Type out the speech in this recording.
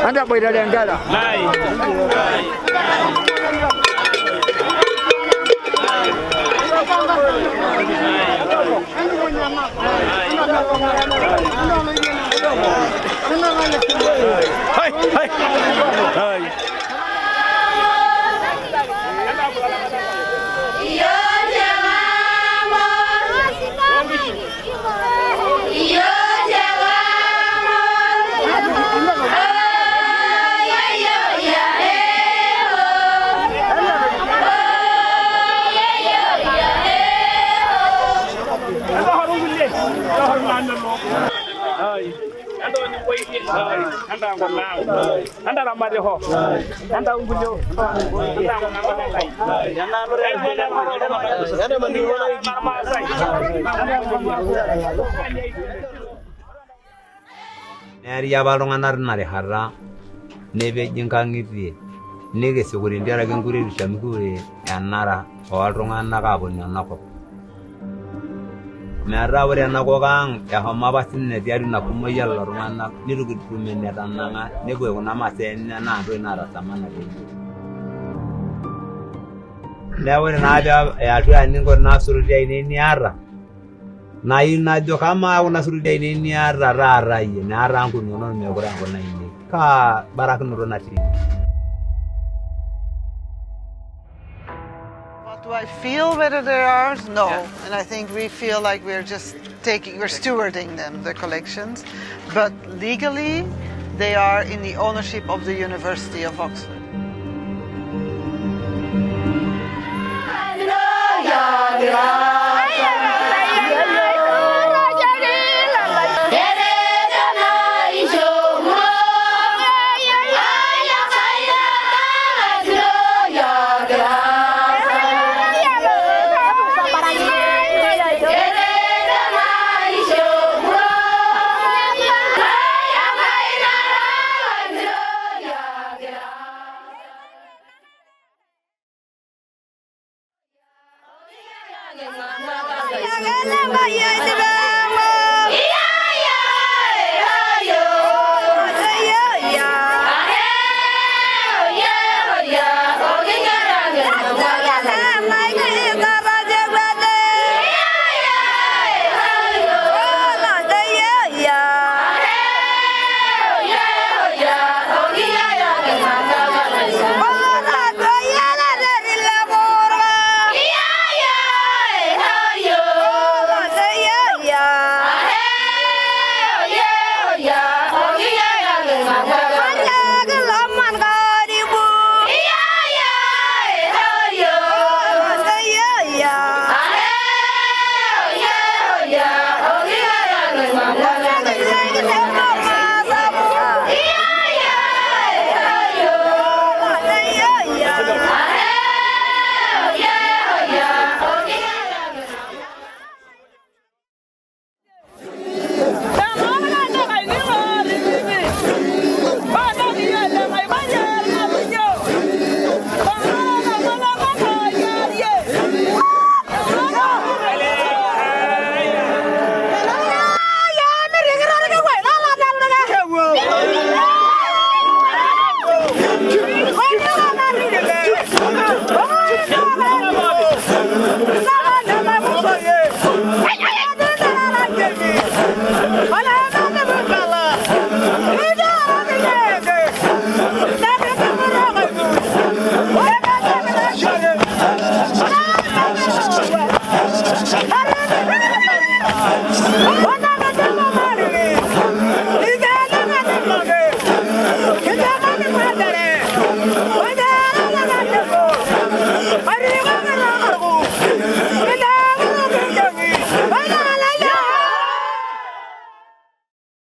Anda boirare engara. Hai, hai. Hai. Neeri apa iltung'anak tina rishata nepeji nkang'itie nikisukuri ntiaraki enkuretisho amu kiure enara ooltung'anak aaponu enakop. Metaa ore enakop ang' eshomo apa sinye tiatua ina kumoi elelo tung'anak nitu kitum enetanang'a nepuo kuna masaa enye naa ntokitin naata thamana teyiok. Neeku ore naa pee atua eninko kuna suruti ainei niata nayieu najo kamaa kuna suruti ainei niata taata iyie neeta nkunonok meekure aa kuna ainei kaa barakinoto natii. Do I feel whether they're ours? No. Yeah. And I think we feel like we're just taking, we're stewarding them, the collections. But legally, they are in the ownership of the University of Oxford. Yeah.